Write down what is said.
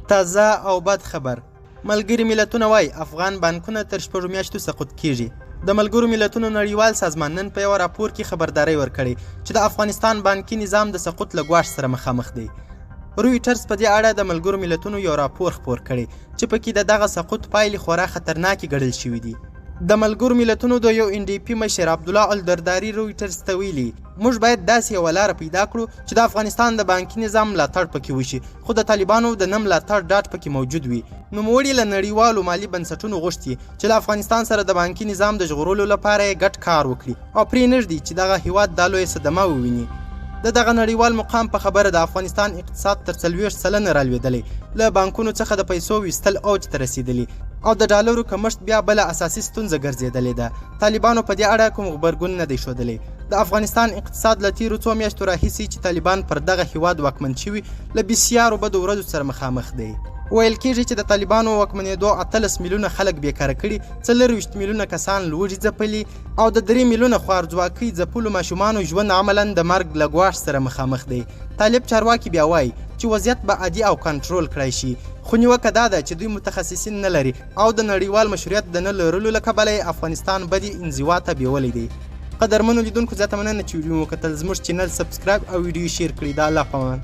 تازه او بد خبر، ملګري ملتونه وايي افغان بانکونه تر شپږو میاشتو سقوط کیږي. د ملګرو ملتونو نړیوال سازمان نن په یوه راپور کې خبرداری ورکړی چې د افغانستان بانکي نظام د سقوط له ګواښ سره مخامخ دی. رویټرز په دې اړه د ملګرو ملتونو یو راپور خپور کړی چې پکې د دغه سقوط پایلې خورا خطرناکې ګڼل شوې دي. د ملګرو ملتونو د یو ان ډي پي مشر عبدالله الدرداري رویټرز ته ویلي، موږ باید داسې یوه لاره پیدا کړو چې د افغانستان د بانکي نظام ملاتړ پکې وشي، خو د طالبانو د نه ملاتړ ډاډ پکې موجود وي. نوموړي له نړیوالو مالي بنسټونو غوښتي چې له افغانستان سره د بانکي نظام د ژغورلو لپاره یې ګډ کار وکړي او پرې نه ږدي چې دغه هیواد دا لویه صدمه وویني. د دغه نړیوال مقام په خبره، د افغانستان اقتصاد تر 40% رالوېدلی، له بانکونو څخه د پیسو ویستل اوج ته رسېدلي او د ډالرو کمښت بیا بله اساسي ستونزه ګرځېدلې ده. طالبانو په دې اړه کوم غبرګون نه دی ښودلی. د افغانستان اقتصاد له تیرو څو میاشتو راهیسې چې طالبان پر دغه هیواد واکمن شوي، له بسیارو بدو ورځو سره مخامخ دی. ویل کیږي چې د طالبانو واکمنېدو 18 میلیونه خلک بېکاره کړي، 24 میلیونه کسان لوږې ځپلي او د 3 میلیونه خوارځواکۍ ځپلو ماشومانو ژوند عملاً د مرګ له ګواښ سره مخامخ دی. طالب چارواکي بیا وايي چې وضعیت به عادي او کنټرول کړای شي، خو نیوکه دا ده چې دوی متخصصین نه لري او د نړیوال مشروعیت د نه لرلو له کبله یې افغانستان بدې انزوا ته بیولی دی. قدرمنو لیدونکو، زیاته مننه چې ویډیو مو وکتل. زموږ چینل سبسکرایب او ویډیو شیر کړئ. د الله په امان.